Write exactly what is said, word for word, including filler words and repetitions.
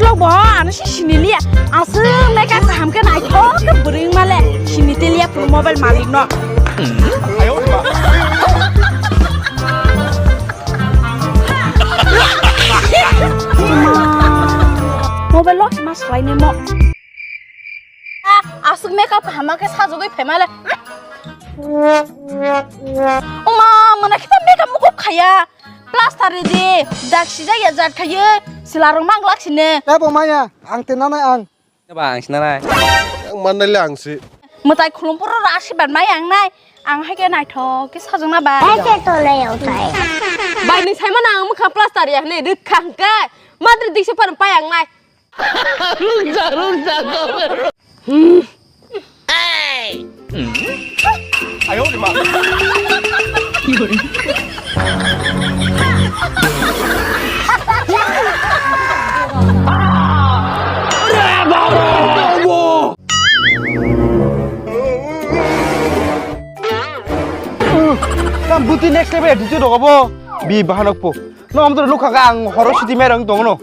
Lo bo, ano si sini liya. Aswk makeup kaham khe naithok khe bwrwi wngma le. Sini teliya phuru mobile malik no. Mobile lo ma swlai ne mo. Aswk makeup kaham khe sajagwi phaima le. Oma, mana kita makeup mukup khaya. Plaster ridi, dak sijak ya jat khaye, sila rong mang lak sine. Eh, bo maya, ang te nanai ang. Ba ang sinanai. Ang manai le ang si. Mutai khulum poro ra si ban mai ang nai. Ang hai ke naithok ke sajong na ba. Eke to le yau tai. Bai ni sai mana ang mukha plaster ya ne rik khang ke. Madri dikse par pai ang nai. Rungsa, rungsa, gober. Tam buti next level attitude rogo bo. Bi bahanok po. No, amtwrwino nukha kha ang horo siti mairang tongno.